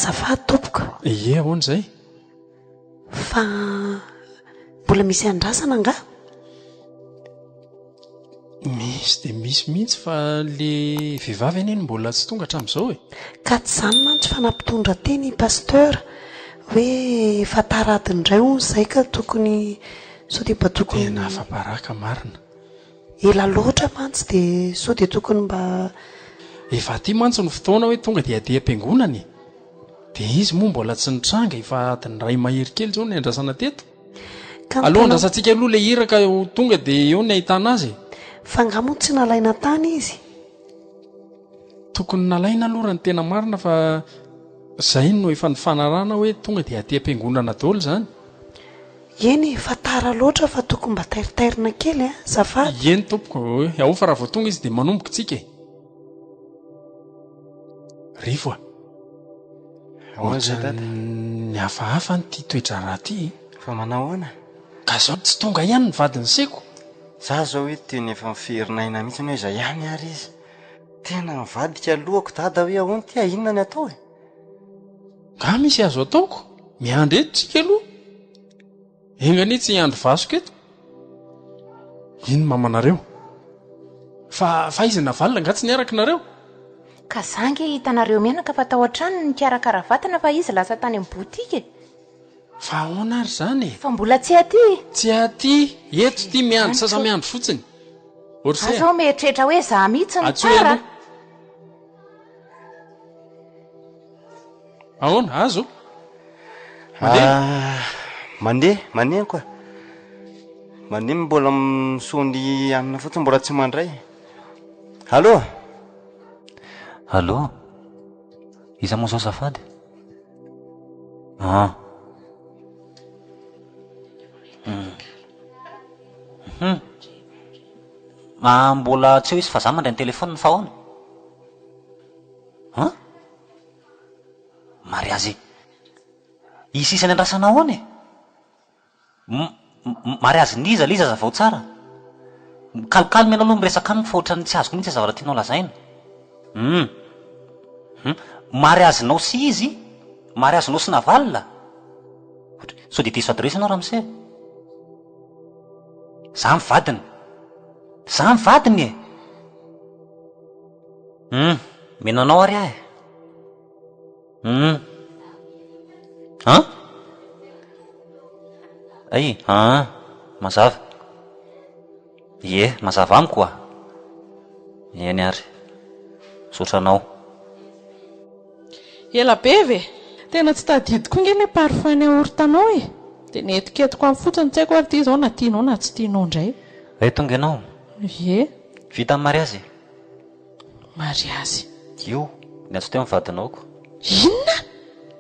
Azafady tompoko. Ie, ahoana izay? Fa mbola misy andrasana angaha? Misy dia misy mihitsy fa le vehivavy anie no mbola tsy tonga hatramin'izao e. Ka tsy izany mantsy fa nampitondra teny i Pasteur hoe efa tara adiny iray hono izay ka tokony sao dia mba tokony. Tena afa-baraka marina. Ela loatra mantsy dia sao dia tokony mba. Efa aty mantsy ny fotoana hoe tonga dia aty am-piangonana e. Dia izy moa mbola tsy nitranga, efa adiny iray mahery kely izao no niandrasana teto. Ka ny Aleo tena. andrasantsika aloha ilay iraka ho tonga dia eo ny ahitana azy e. Fa angaha moa tsy nalaina tany izy? Tokony nalaina aloha raha ny tena marina fa izay no efa nifanarahana hoe tonga dia aty am-piangonana daholo izany. Eny e, fa tara loatra fa tokony mba tairitairina kely a, azafady. Eny tompoko, ao fa raha vao tonga izy dia manomboka tsika e. Rivo a! Ohatran'ny hafahafa any ity toe-draharaha ity e. Fa manao ahoana? Ka zao tsy tonga ihany ny vadin'i Seko. Za zao hoe tena efa miferinaina mihitsy hoe zay ihany ary izy. Tena nivadika lohako dada hoe ahoana ity a, inona ny atao e? Nga misy azo ataoko? Miandry eto tsika aloha. Enga anie tsy hiandry vasoka eto. Ino mamanareo? Fa fa aiza Navalona nga tsy niaraka nareo? Ka za nge hitanareo mianaka fa tao an-trano no nikarakara vatana fa izy lasa tany amin'ny boutique e. Fa ahoana ary izany e? Fa mbola tsy aty e. Tsy aty, eto ity miandry sasa miandry fotsiny. Za zao mieritreritra hoe za mihitsy no Antsoy tara. aloha. Ahoana? Azo? Mandeha? Ah, mandeha, mandeha koa. Mandeha mbola misondy anona fotsiny mbola tsy mandray. Allô? Allô? Iza moa zao azafady? Ah. Hmm. Hmm. Ah, mbola tsy eo izy fa za mandray ny téléphone fa ahoana? An? Mariazy Hisy isany andrasana ahoana e? Mariazin'iza ilay izy hazavao tsara? Mikalokalo ianao aloha miresaka amiko fa ohatran'ny tsy azoko mihitsy ilay zavatra tianao lazaina. Hum. Hum. Mariazinao sy izy? Mariazinao sy Navalona? Sao dia diso adiresy ianao ramose? Za ny vadiny. Za ny vadiny e! Hum, mino anao ary aho e. Hum. An? Ay, an, mazava. Ie, mazava amiko oa. Eny ary. Misaotra anao. Ela be ve? Tena tsy tadidiko nge le parfum yaourt-nao e! Dia nentikentiko any fotsiny tsy haiko ary ity izao na tianao na tsy tianao indray. Hay tonga ianao? Ie. Vita ny mariazy? Mariazy. Io, niantso teo ny vadinao ko. Inona?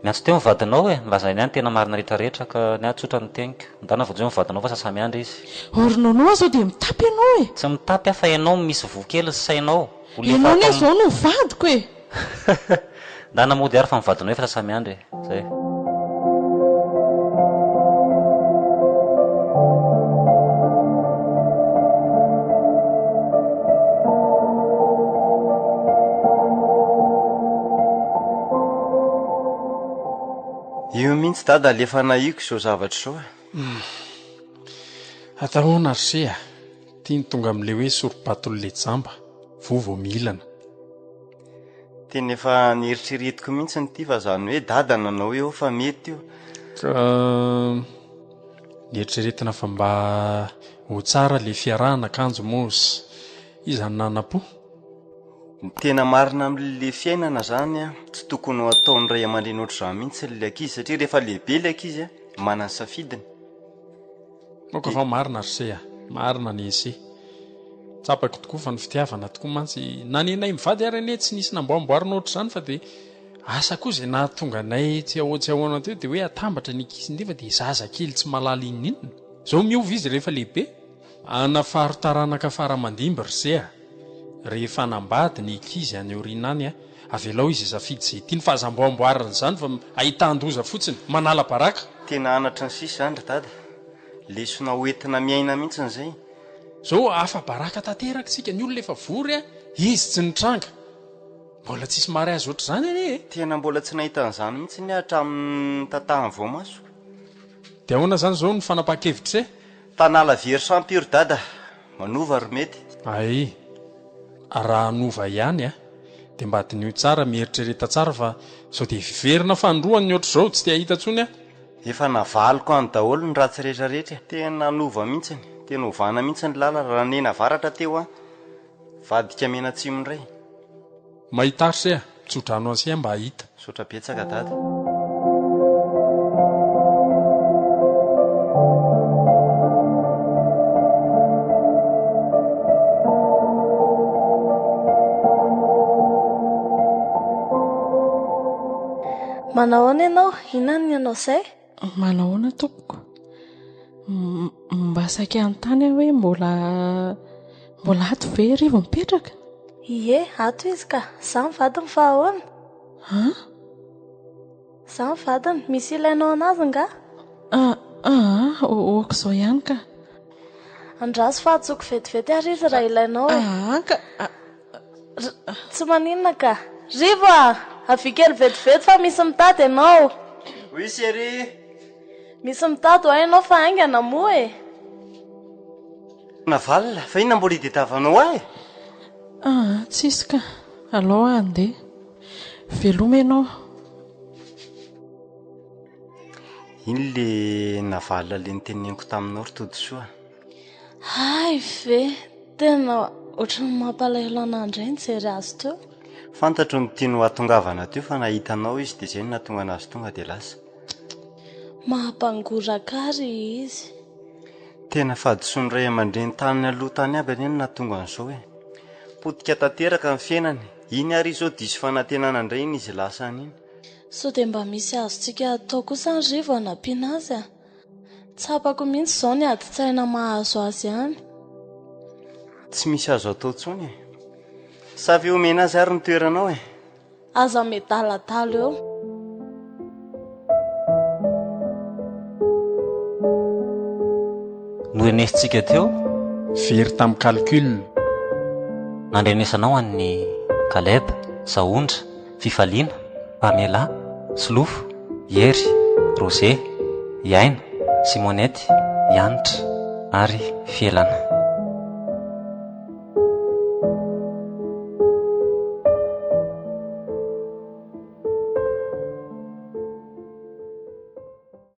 Niantso teo ny vadinao e, nolazainy ahy ny tena marina rehetra rehetra ka ny ahy tsotra ny teniko. Ndana vonjeo ny vadinao fa sasa miandry izy. Ô ry Nono a, sao dia mitapy ianao e? Tsy mitapy aho fa ianao misy voa kely ny sainao. Olona efa Ianao anie ato am. izao no vadiko e! Ndana mody ary fa ny vadinao efa sasa miandry e. Zay. Io mihitsy dada alefa nahiko izao zavatra izao e. Atao ahoana ry se a? Ty ny tonga amin'ilay hoe sori-baton'ilay jamba, voa vao mihilana. Tena efa neritreretiko mihitsy ity fa zany hoe dada nanao eo fa mety io. Ka neritreretina fa mba ho tsara le fiarahana kanjo moa iza no nanam-po? Ny tena marina amin'le fiainana zany a, tsy tokony ho ataon'ny ray aman-dreny ohatr'izany mihitsy le ankizy satria rehefa lehibe le ankizy a, manana ny safidiny. Aoka fa marina ry se a! Marina ny se. Tsapako tokoa fa ny fitiavana tokoa mantsy, na ny anay mivady ary anie tsy nisy namboamboarina ohatr'izany fa dia asa koa izay nahatonga anay tsy ahoa tsy ahoana teo dia hoe atambatra ny ankizy nefa dia zaza kely tsy mahalala inon'inona. Izao miova izy rehefa lehibe. Anafaro taranaka fara aman-dimby ry se a! Rehefa hanambady ny ankizy any aoriana any a, avelao izy hisafidy izay tiany fa aza amboamboarina izany fa ahitan-doza fotsiny, manala baraka. Tena anatra ny sisa izany ry dada. Lesona ho entina miaina mihitsy izay. Zao afa-baraka tanteraka isika, ny olona efa vory a, izy tsy nitranga. Mbola tsisy mariazy ohatr'izany anie e! Tena mbola tsy nahita an'izany mihitsy aho hatramin'ny nitatahany voamaso. Dia ahoana izany izao ny fanapahan-kevitr'se? Tanala very sampy io ry dada, manova ry mety. Hay, raha hanova ihany a, dia mba diniho tsara, mieritrereta tsara fa sao dia hiverina fanindroany ny ohatr'izao, tsy te hahita intsony aho. Efa navaliko any daholo ny ratsy rehetra rehetra e! Tena hanova mihitsiny, tena ovana mihitsy ny lalana, raha nena avaratra teo an, vadika mianatsimo indray. Mahita ary se a! Tso-drano anse mba hahita. Misaotra betsaka dada. Manao ahoana ianao? Inona no anao izay? Manao ahoana tompoko? Mba saika hanontany aho hoe mbola mbola ato ve Rivo mipetraka? Ie, ato izy ka. Izaho ny vadiny fa ahoana? An? Izaho ny vadiny. Misy ilainao an'azy nga? Ah, ah, ok izao ihany ka. Andraso fa antsoiko vetivety ary izy raha ilainao e. Ah, ka. Tsy maninona ka. Rivo a! Avia kely vetivety fa misy mitady ianao. Oui chérie. Misy mitady hoa ianao fa haingana moa e. Navalona, fa inona mbola idediavanao ahy e? Ah, tsisy ka. Alao aho handeha. Veloma ianao. Iny le navalona le niteneniko taminao ry Todisoa. Hay ve! Tena ohatran'ny mampalahelo anah indray nijery azy teo. Fantatro ny tiany ho ahatongavana teo fa nahita anao izy dia izay no nahatonga anazy tonga dia lasa. Mampangoraka ary izy. Tena fahadisoan'ny ray aman-dreny tany aloha tany aby anie no nahatonga an'izao e. Potika tanteraka ny fiainany. Iny ary izy izao diso fanantenana indray iny izy lasa any iny. Sao dia mba misy azontsika atao kosa ny Rivo hanampiana azy a? Tsapako mihitsy izao ny adin-tsaina mahazo azy any. Tsy misy azo atao intsony e. Sa ve omena azy ary ny toeranao e? Aza miadaladala eo. Norenesintsika teo. Very tamin'ny calcul. Nandrenesanao an'i Caleb, Sahondra, Fifaliana, Pamela, Solofo, Hery, Rosé, Iaina, Simonette, Hanitra ary Felana.